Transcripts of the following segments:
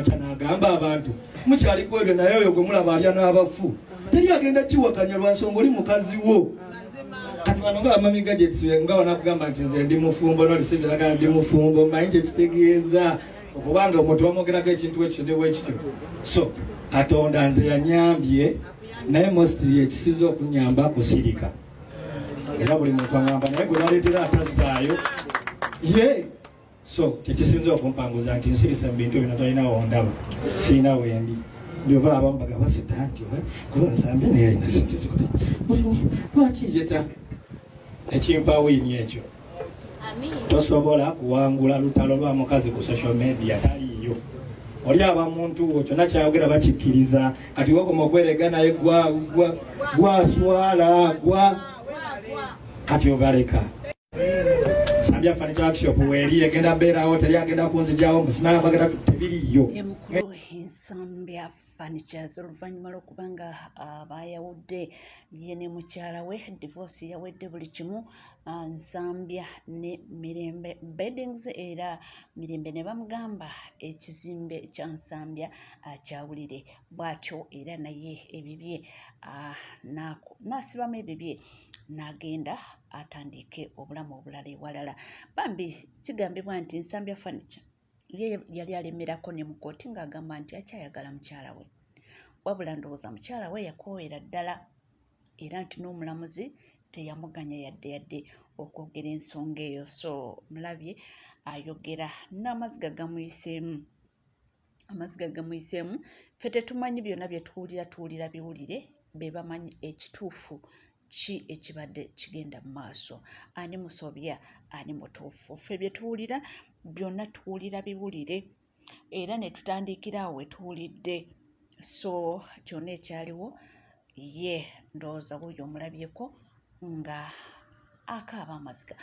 amakya n'agamba abantu mukyali ku ebyo, naye oyo gwe mulaba alya n'abafu, teri agenda kiwakanya lwa nsonga oli mukazi wo. Kati bano nga bamami gadgets nga banakugamba nti nze ndi mufumbo, nolisibiraga ndi mufumbo, manyi kyekitegeeza okubanga omuntu bamwogerako ekintu ekyo ne bwekityo. So Katonda nze yanyambye, naye mostly ekisinza okunyamba kusirika, era buli muntu aŋamba naye gwe baleetera atazaayo ye. So kyekisinza okumpanguza nti nsirise mu bintu bino, tolina wondaba, siina wendi. Ndiova abamu bagamba sita nti oba kuba Nsambya naye alina sente zikola lwaki yeta ekimpa wiini ekyo. Tosobola kuwangula lutalo lwa mukazi ku social media, taliiyo. Oli aba muntu wo, kyonna kyayogera bakikkiriza. Kati wokoma okwerega naye gwaswala gwa kati obaleka. Nsambya Furniture Workshop weeri egenda beerawo, teri agenda kunzijawo musimaya bagenda tebiriyo. Ye mukulu Nsambya Furnitures, oluvannyuma lw'okuba nga bayawudde ye ne mukyala we, divorce yawedde buli kimu, Nsambya ne Mirembe Beddings, era Mirembe ne bamugamba ekizimbe kya Nsambya akyawulire bw'atyo, era naye ebibye n'asibamu ebibye n'agenda atandike obulamu obulala ewalala. Bambi kigambibwa nti Nsambya Furniture ye yali alemerako ne mu kkooti ng'agamba nti akyayagala mukyala we, wabula ndowooza mukyala we yakoowera ddala, era nti n'omulamuzi teyamuganya yadde yadde okwogera ensonga eyo. So mulabye ayogera n'amaziga gamuyiseemu, amaziga gamuyiseemu. Ffe tetumanyi byonna bye tuwulira, tuwulira biwulire, be bamanyi ekituufu ki ekibadde kigenda mu maaso, ani musobya, ani mutuufu. Ffe bye tuwulira byonna tuwulira biwulire, era ne tutandikira awo we tuwulidde. So kyonna ekyaliwo, ye ndowooza wuuyo omulabyeko nga akaaba amaziga,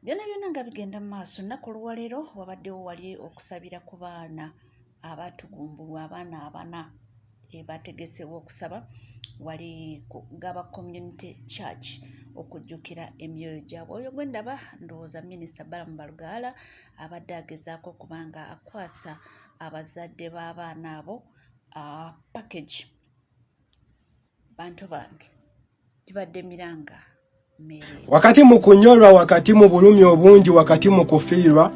byonna byonna nga bigenda mu maaso. Nnaku olwaleero wabaddewo wali okusabira ku baana abatugumbulwa, abaana abana bategesewo okusaba wali ku Gaba Community Church okujjukira emyoyo gyabwe. Oyo gwe ndaba ndowooza Minisita Balaam Barugahara abadde agezaako okuba nga akwasa abazadde b'abaana abo package. Bantu bange, gibadde miranga. Wakati mu kunyolwa, wakati mu bulumi obungi, wakati mu kufiirwa,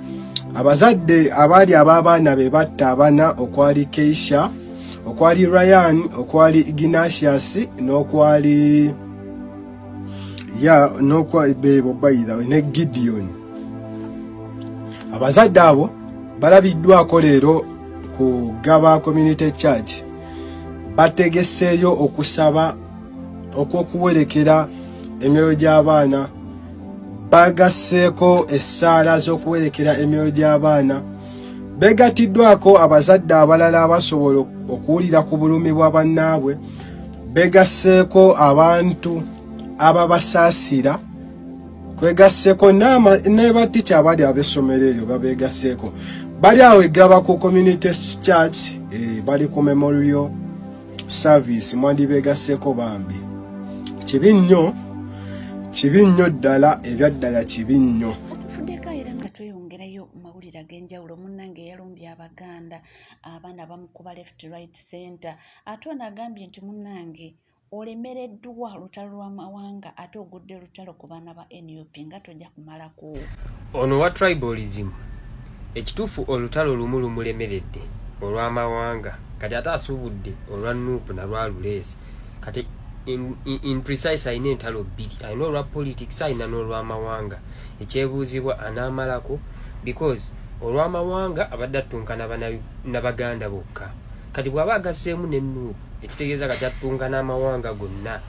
abazadde abaali ab'abaana be batta abana, okwali Keisha, okwali Ryan, okwali Ignatius n'okwali ya n'okwa bebo bayira ne Gideon, abazadde abo balabiddwako leero ku Gaba Community Church. Bategeseeyo okusaba okw'okuwerekera emyoyo gy'abaana, bagasseeko essaala z'okuwerekera emyoyo gy'abaana. Beegatiddwako abazadde abalala abasobola okuwulira ku bulumi bwa bannaabwe, beegasseeko abantu ababasaasira, kwegasseeko ne batica abali ab'essomero eryo babeegasseeko. Bali awo eggaba ku Community Church, bali ku memorial service, mwandibeegasseeko bambi. Kibi nnyo, kibi nnyo ddala, ebyaddala kibi nnyo. Tufuddeko era nga tweyongerayo mu mawulire ag'enjawulo. Munnange eyalumbye Abaganda, abaana bamukuba left, right, center, ate ono agambye nti munnange olemereddwa lutalo lw'amawanga, ate ogudde lutalo ku baana ba NUP nga tojja kumalako. Ono wa tribalism, ekituufu olutalo lumu lumulemeredde olw'amawanga, kati ate asuubudde olwa NUP nalwa luleesi. Kati in precise alina entalo bbiri, alina olwa politics, alina n'olw'amawanga. Ekyebuuzibwa, anaamalako? Because olw'amawanga abadde attunka n'Abaganda bokka, kati bw'aba agasseemu ne NUP, ekitegeeza kati attunka n'amawanga gonna.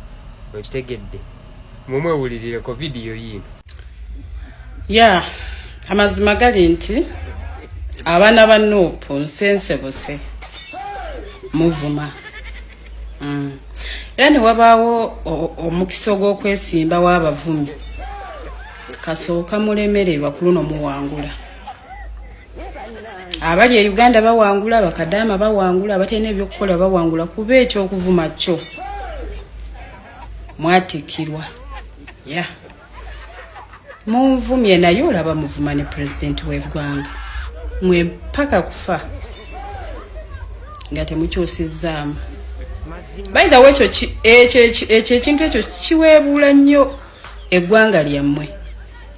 Okitegedde? Mumwewulirireko vidiyo yiino. Ya, amazima gali nti abaana ba NUP nsensebuse muvuma. Era ne wabaawo omukisa ogw'okwesimba w'abavumi, kasooka mulemererwa ku luno muwangula. Abali e Uganda bawangula, bakadaama bawangula, abatalina ebyokukola bawangula, kuba ekyokuvuma kyo mwatikkirwa. Ya, munvumye, naye olaba muvuma ne pulezidenti w'eggwanga, mwe paka kufa. Nga temukyusizzaamu. By the way, ekyo ekyo ekintu ekyo kiweebuula nnyo eggwanga lyammwe.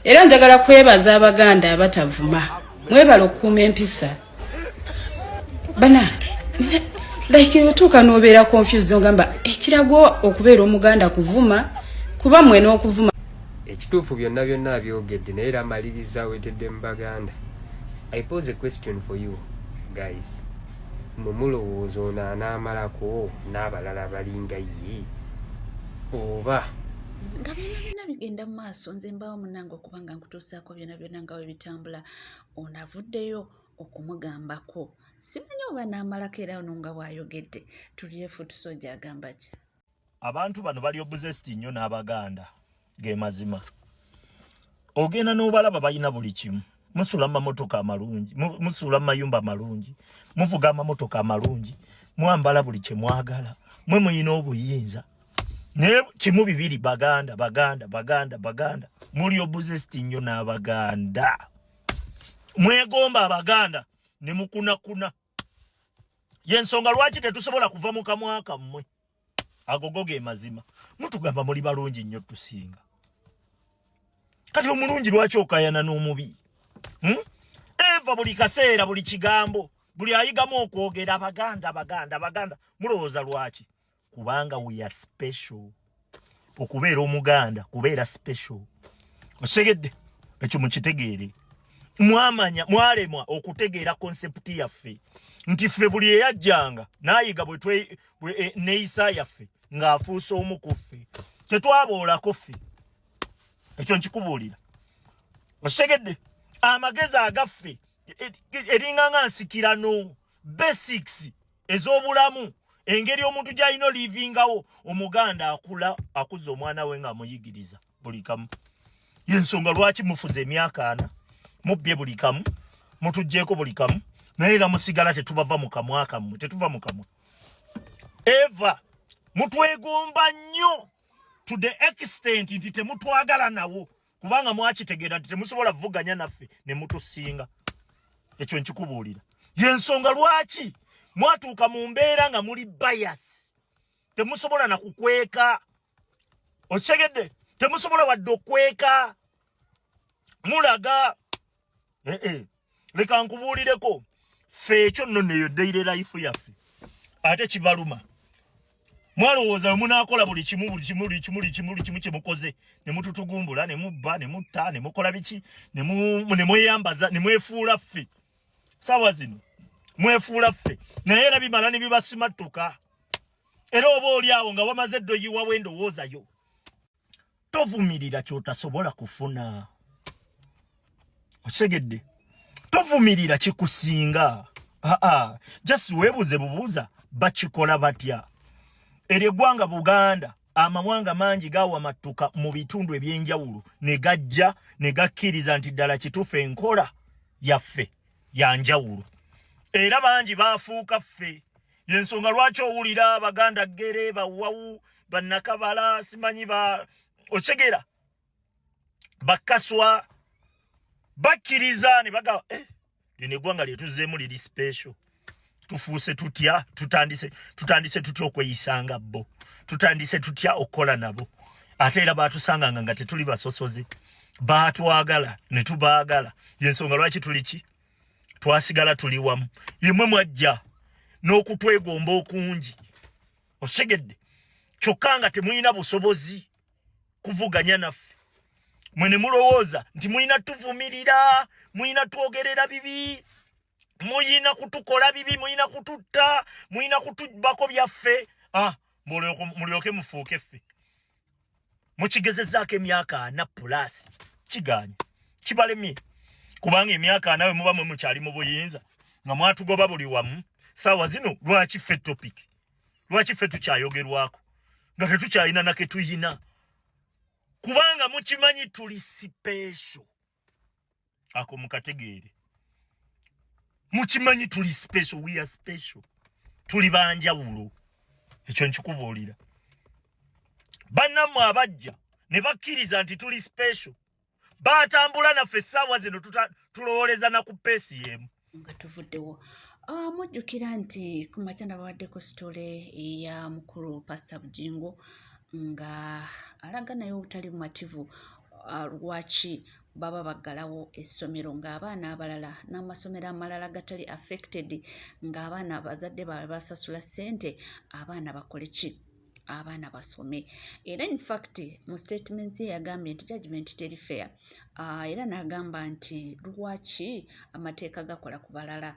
Era njagala kwebaza Abaganda abatavuma, mwebala okukuuma empisa. Banange, like otuuka n'obeera confused, ogamba ekirago okubeera Omuganda kuvuma, kuba mmwe n'okuvuma. Ekituufu byonna byonna abyogedde, naye era amaliriza awetedde mu Baganda. I pose a question for you guys: mwe mulowooza ono anaamalako n'abalala balinga ye oba? Nga byonna byonna bigenda mu maaso, nze mbawo munange okuba nga nkutuusaako byonna byonna nga we bitambula. Ono avuddeyo okumugambako, simanyi oba n'amalako, era ono nga bw'ayogedde tulyefu tusoja agamba ki? Abantu bano bali obsessed nnyo n'Abaganda, ge mazima. Ogenda n'obalaba, balina buli kimu, musula mu mamotoka amalungi, musula mu mayumba amalungi, muvuga amamotoka amalungi, mwambala buli kye mwagala, mwe muyina obuyinza. Naye kimu bibiri, Baganda, Baganda, Baganda, Baganda. Muli obsessed nnyo n'Abaganda, mwegomba Abaganda ne mukunakuna. Yensonga lwaki tetusobola kuva mu kamwa kammwe. Agogo ge mazima. Mutugamba muli balungi nnyo tusinga. Kati omulungi lwaki okayana n'omubi, Eva buli kaseera, buli kigambo, buli ayigamu okwogera Abaganda, Abaganda, Abaganda. Mulowooza lwaki? Kubanga we are special. Okubeera Omuganda kubeera special, okitegedde? Ekyo mukitegeere. Mwamanya mwalemwa okutegeera concept yaffe, nti ffe buli eyajjanga n'ayiga bwe neeyisa yaffe ng'afuuse omu ku ffe. Tetwaboolako ffe, ekyo nkikubuulira, okitegedde? Amagezi agaffe eringa nga nsikirano, basics ez'obulamu, engeri omuntu gy'alina olivingawo. Omuganda akula akuza omwana we ng'amuyigiriza buli kamu. Yensonga lwaki mufuze emyaka 40, mubbye buli kamu, mutuggyeko buli kamu, naye era musigala tetubava mu kamwa kammwe, tetuva mu kamwa. Eva mutwegomba nnyo to the extent nti temutwagala nawo, kubanga mwakitegeera nti temusobola vuganya naffe ne mutusinga. Ekyo nkikubuulira. Yensonga lwaki mwatuuka mu mbeera nga muli bias, temusobola na kukweka, okitegedde? Temusobola wadde okweka, mulaga. Eh, eh. Leka nkubuulireko, ffe ekyo nno neyo daily life yaffe, ate kibaluma. Mwalowooza bwe munaakola buli kimu, buli kimu, buli kimu, buli kimu, buli kimu kye mukoze, ne mututugumbula, ne mubba, ne mutta, ne mukola biki, ne mweyambaza, ne mwefuula ffe. Saawa zino mwefuula ffe, naye era bimala ne bibasimattuka. Era oba oli awo nga wamaze eddoyiwawo endowooza yo. Tovumirira kyotasobola kufuna, okitegedde? Tovumirira kikusinga. Aa, just weebuuze bubuuza, bakikola batya? Eryo eggwanga Buganda, amawanga mangi gawamattuka mu bitundu ebyenjawulo ne gajja ne gakkiriza nti ddala kituufu enkola yaffe ya njawulo, era bangi baafuuka ffe. Yensonga lwaki owulira Abaganda gere bawawu, bannakabala, simanyi ba okegera bakaswa, bakkiriza ne bagamba, eh, lino eggwanga lyetuzzeemu liri special. Tufuuse tutya? Tutandise tutya okweyisanga bo? Tutandise tutya okukola nabo? Ate era batusanganga nga tetuli basosoze, baatwagala ne tubaagala. Yensonga lwaki tuli ki, twasigala tuli wamu. Yemwe mwajja n'okutwegomba okungi, okitegedde? Kyokka nga temulina busobozi kuvuganya naffe. Mwe ne mulowooza nti mulina tuvumirira, mulina twogerera bibi, muyina kutukola bibi, muyina kututta, muyina kutubako byaffe, ah, mulyoke mufuuke ffe. Mukigezezaako emyaka 40 plus, kiganye, kibalemye, kubanga emyaka 40 we muba mwe mukyali mu buyinza nga mwatugoba buli wamu. Saawa zino lwaki ffe topic? Lwaki ffe tukyayogerwako nga tetukyalina nake tuyina? Kubanga mukimanyi tuli special. Ako mukategeere, mukimanyi tuli special, we are special, tuli banjawulo. Ekyo nkikubuulira. Bannammwe abajja ne bakkiriza nti tuli special, batambula naffe. Essaawa zino tulowooleza na ku pace y'emu. Nga tuvuddewo. Mujjukira nti ku makya nabawaddeko sitole eya mukulu Pasita Bugingo nga alaga naye obutali bumativu lwaki baba baggalawo essomero ng'abaana abalala n'amasomero amalala gatali affected, ng'abaana abazadde baabwe basasula ssente, abaana bakole ki? Abaana basome. Era infact mu statements ye yagambye nti judgment teri fair, era n'agamba nti lwaki amateeka gakola ku balala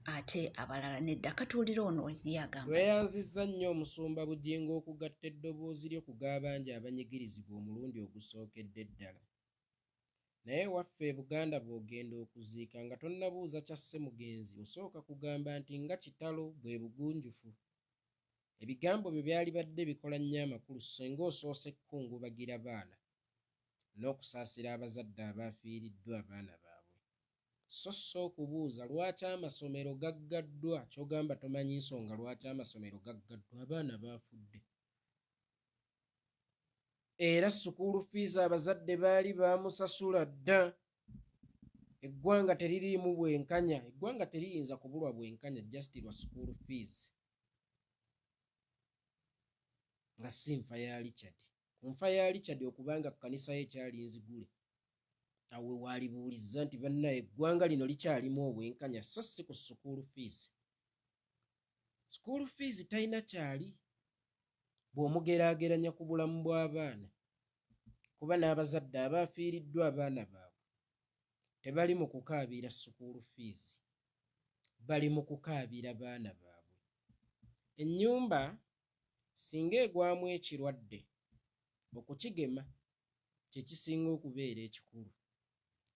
ate abalala nedda. Katuwulire ono ye agamba. Tweyanzizza nnyo Omusumba Bugingo okugatta eddoboozi lyo ku g'abangi abanyigirizibwa omulundi ogusookedde ddala. Naye ewaffe e Buganda bw'ogenda okuziika nga tonnabuuza kyasse mugenzi osooka kugamba nti nga kitalo bwe bugunjufu. Ebigambo byo byalibadde bikola nnyo amakulu singa osoose kukungubagira baana n'okusaasira abazadde abaafiiriddwa abaana baabwe sso si okubuuza lwaki amasomero gaggaddwa ky'ogamba tomanyi nsonga lwaki amasomero gaggaddwa abaana baafudde era sukuulu fiizi abazadde baali baamusasula dda. Eggwanga teririimu bwenkanya, eggwanga teriyinza kubulwa bwenkanya just lwa sukuulu fiizi nga si nfa ya Richard. Ku nfa ya Richard okuba nga kkanisa ye ekyali nzigule awo we waalibuulizza nti bannaye eggwanga lino likyalimu obwenkanya sso si ku sukuulu fiizi. Sukuulu fiizi talina kyali bw'omugeraageranya ku bulamu bw'abaana kuba n'abazadde abaafiiriddwa abaana baabwe tebali mu kukaabira sukuulu fiizi, bali mu kukaabira baana baabwe. Ennyumba singa egwamu ekirwadde okukigema kye kisinga okubeera ekikulu.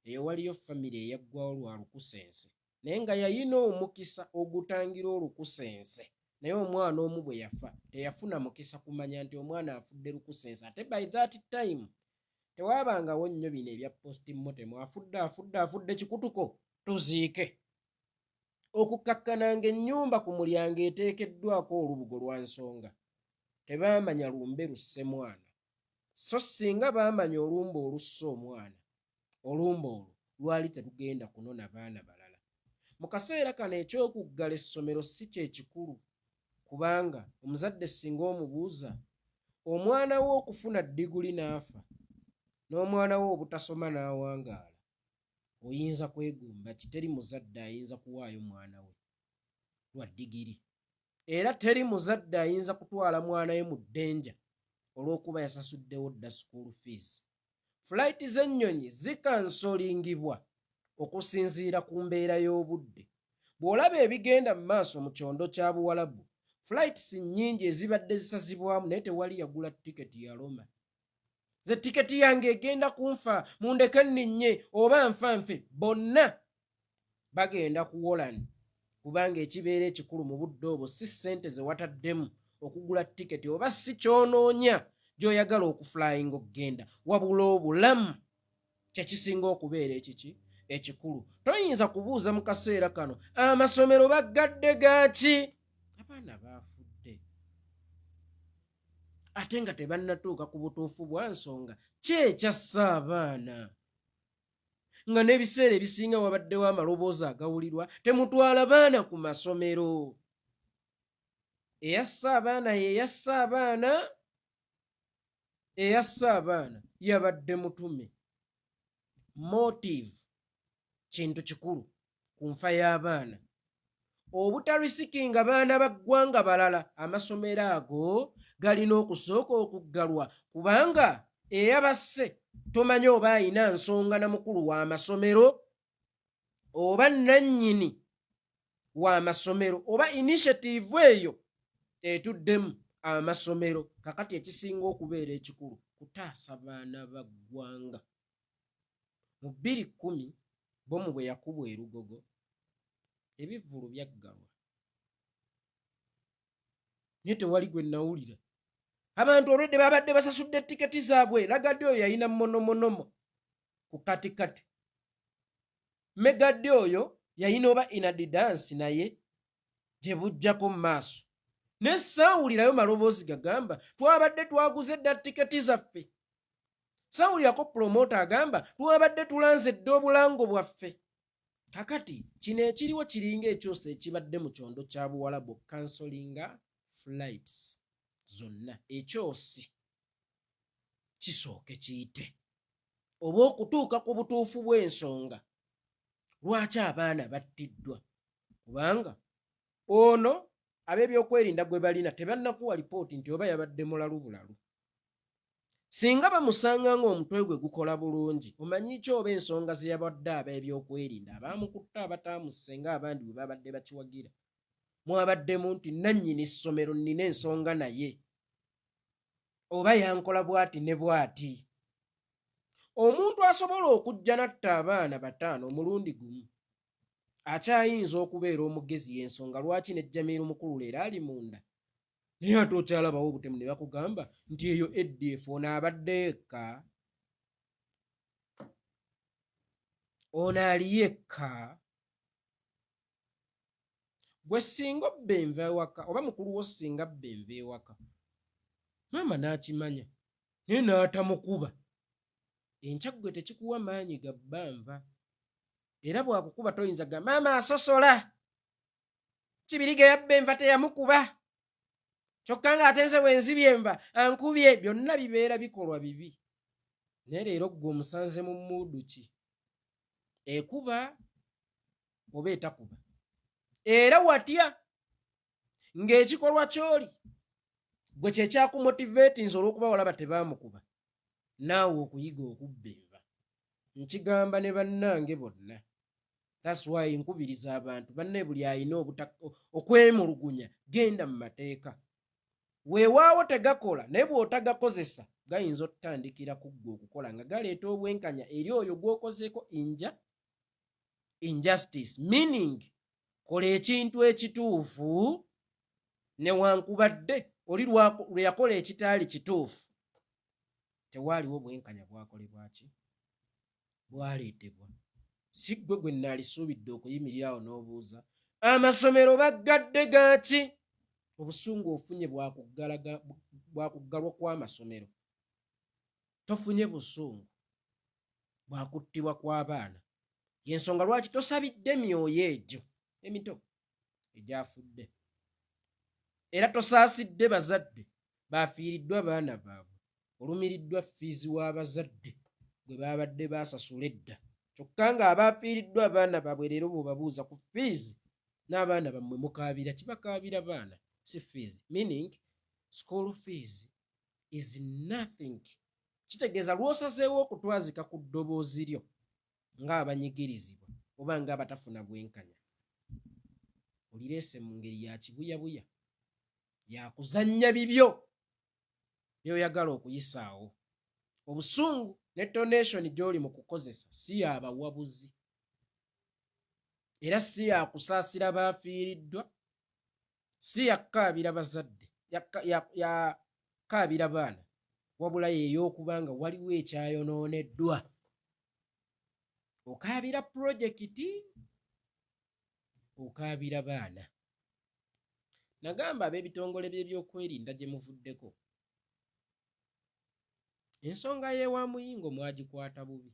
Eyo waliyo famire eyaggwawo lwa lukusense naye nga yayina omukisa ogutangira olukusense naye omwana omu bwe yafa teyafuna mukisa kumanya nti omwana afudde lukusense ate by that time tewaabangawo nnyo bino ebya post mortem afudde afudde afudde kikutuko tuziike. Okukkakkana ng'ennyumba ku mulyango eteekeddwako olubugo lwa nsonga tebaamanya lumbe lusse mwana sso singa baamanya olumbe olusse omwana olumbe olwo lwali terugenda kunona baana balala. Mu kaseera kano eky'okuggala essomero si kye kikulu kubanga omuzadde singa omubuuza omwana we okufuna ddiguli n'afa n'omwana we obutasoma n'awangaala oyinza kwegomba ki? Teri muzadde ayinza kuwaayo mwana we lwa ddigiri era teri muzadde ayinza kutwala mwana we mu ddenja olw'okuba yasasuddewo dda school fees. Fulayiti z'ennyonyi zikansolingibwa okusinziira ku mbeera y'obudde. Bw'olaba ebigenda mu maaso mu kyondo kya Buwalabu, fulayitisi nnyingi ezibadde zisazibwamu naye tewali yagula tiketi ya Roma. Nze tiketi yange egenda kunfa, mundeke nninnye oba nfa nfe. Bonna bagenda ku Wolan kubanga ekibeera ekikulu mu budde obwo si ssente ze wataddemu okugula tiketi oba si ky'onoonya gy'oyagala okufulayinga okugenda, wabula obulamu kye kisinga okubeera ekiki ekikulu. Toyinza kubuuza mu kaseera kano amasomero baggadde gaaki? Abaana baafudde ate nga tebannatuuka ku butuufu bwa nsonga ki ekyassa abaana, nga n'ebiseera ebisinga wabaddewo amaloboozi agawulirwa temutwala baana ku masomero. Eyasse abaana ye yasse abaana, eyasse abaana yabadde mutume. Motive kintu kikulu ku nfa y'abaana. Obutarisikinga baana ba ggwanga balala, amasomero ago galina okusooka okuggalwa kubanga eyabasse tomanyi oba alina nsonga na mukulu w'amasomero oba nnannyini w'amasomero oba initiative eyo etuddemu amasomero. Kakati ekisinga okubeera ekikulu kutaasa baana ba ggwanga. Mu 2010 bbomu bwe yakubwa e Lugogo, ebivvulu byaggalwa naye tewali gwe nnawulira. Abantu olwedde babadde basasudde tiketi zaabwe. Lagadde oyo yalina monomonomo ku katikati, megadde oyo yalina oba inadidansi naye gye bujjako mu maaso, naye saawulirayo maloboozi gagamba twabadde twaguze dda tiketi zaffe. Saawulirako pulomota agamba twabadde tulanze dda obulango bwaffe. Kakati kino ekiriwo kiringa ekyosa ekibadde mu kyondo kya Buwalabu okukansolinga flights zonna. Ekyosi kisooke kiyite oba okutuuka ku butuufu bw'ensonga lwaki abaana battiddwa, kubanga ono ab'ebyokwerinda gwe balina tebannakuwa lipooti nti oba yabadde mulalu bulalu. Singa bamusanga ng'omutwe gwe gukola bulungi, omanyi ki oba ensonga ze yabadde ab'ebyokwerinda abaamukutte abataamusse ng'abandi bwe babadde bakiwagira mwabaddemu nti nnannyini ssomero nnina ensonga naye oba yankola bw'ati ne bw'ati. Omuntu asobola okujja n'atta abaana bataano omulundi gumu akyayinza okubeera omugezi, y'ensonga lwaki ne Jamiru Mukulu leero ali munda. Naye ate okyalabawo obutemu ne bakugamba nti eyo ADF, ono abadde yekka, ono ali yekka. Gwe singa obba enva ewaka oba mukulu wo singa abba enva ewaka maama n'akimanya naye n'atamukuba, enkya ggwe tekikuwa maanyi gabba nva, era bw'akukuba toyinza gamba maama asosola. Kibirige yabba enva teyamukuba, kyokka ng'ate nze bwe nzibye enva ankubye. Byonna bibeera bikolwa bibi, naye leero ggwe omusanze mu muudu ki? Ekuba oba etakuba? Era watya ng'ekikolwa ky'oli gwe kye kyakumotivatinze olw'okuba walaba tebaamukuba naawe okuyiga okubba enva? Nkigamba ne bannange bonna. That's why nkubiriza abantu banne buli alina okwemulugunya genda mu mateeka. Weewaawo tegakola, naye bw'otagakozesa gayinza okutandikira ku ggwe okukola nga galeeta obwenkanya eri oyo gw'okozeeko inja injustice, meaning kola ekintu ekituufu newankubadde oli lwe yakola ekitaali kituufu tewaaliwo bwenkanya bwakolebwa ki bwaleetebwa. Si ggwe gwe naalisuubidde okuyimirira awo n'obuuza amasomero baggadde gaaki? Obusungu ofunye bwakuggalwa kw'amasomero, tofunye busungu bwakuttibwa kw'abaana. Y'ensonga lwaki tosabidde myoyo egyo emito egyafudde, era tosaasidde bazadde bafiiriddwa baana baabwe. Olumiriddwa fiizi w'abazadde gwe baabadde baasasula edda, kyokka ng'abaafiiriddwa abaana baabwe leero bw'obabuuza ku fiizi n'abaana bammwe mukaabira kibakaabira baana si fiizi, meaning school fees is nothing. Kitegeeza lw'osazeewo okutwazika ku ddoboozi lyo ng'abanyigirizibwa oba ng'abatafuna bwenkanya, olireese mu ngeri ya kibuyabuya yakuzannya bibyo by'oyagala okuyisaawo. Obusungu ne tonation gy'oli mu kukozesa si yabawabuzi era si yakusaasira baafiiriddwa, si yakukaabira bazadde, yakaabira baana, wabula yeey'okuba nga waliwo ekyayonooneddwa. Okaabira pulojekiti, okaabira baana. Nagamba ab'ebitongole by'ebyokwerinda gye muvuddeko, ensonga y'ewa Muyingo mwagikwata bubi,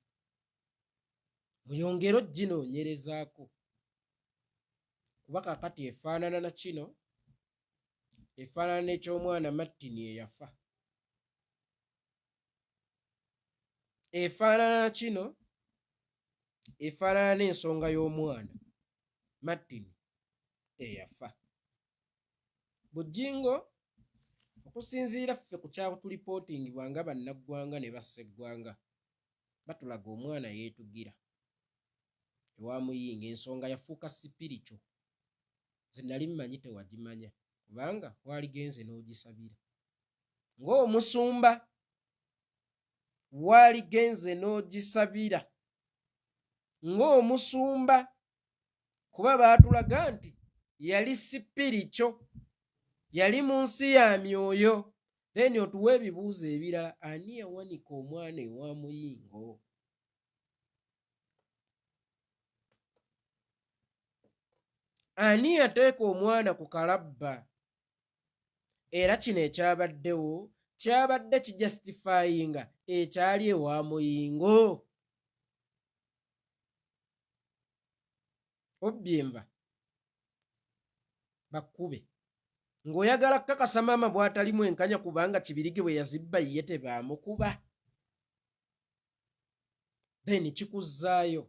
muyongere oginoonyerezaako kuba kakati efaanana na kino, efaanana n'eky'omwana Martin eyafa, efaanana na kino, efaanana n'ensonga y'omwana Martin eyafa. Bujjingo okusinziira ffe ku kyatulipootingibwa nga bannaggwanga ne basseggwanga, batulaga omwana yeetugira ewa Muyingo, ensonga yafuuka sipirikyo. Nze nali mmanyi tewagimanya kubanga waligenze n'ogisabira ng'omusumba, waligenze n'ogisabira ng'omusumba kuba baatulaga nti yali sipirikyo, yali mu nsi ya myoyo. Then otuwa ebibuuzo ebirala, ani yawanika omwana ewa Muyingo? Ani yateeka omwana ku kalabba? Era kino ekyabaddewo kyabadde kijustifyinga ekyali ewa Muyingo? Obbye enva bakkube ng'oyagala kukakasa maama bw'atali mwenkanya kubanga Kibirige bwe yazibba ye tebaamukuba. Then kikuzzaayo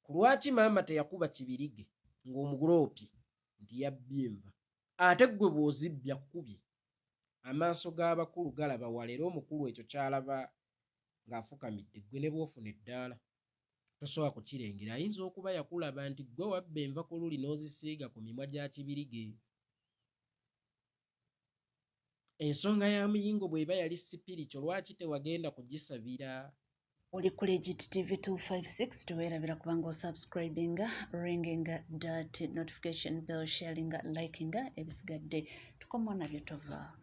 ku lwaki maama teyakuba Kibirige ng'omuguloopye nti yabbye enva, ate ggwe bw'ozibbya kkubye. Amaaso g'abakulu galaba wala era omukulu ekyo ky'alaba ng'afukamidde ggwe ne bw'ofuna eddaala tosobola kukirengera. Ayinza okuba yakulaba nti ggwe wabba enva ku luli n'ozisiiga ku mimwa gya Kibirige. Ensonga ya Muyingo bw'eba yali sipirikyo lwaki tewagenda kugisabira? Oli ku Legit TV 256, teweerabira kubanga osubscribinga, ringinga that notification bell, sharinga, likinga, ebisigadde tukomawo nabyo tovaawo.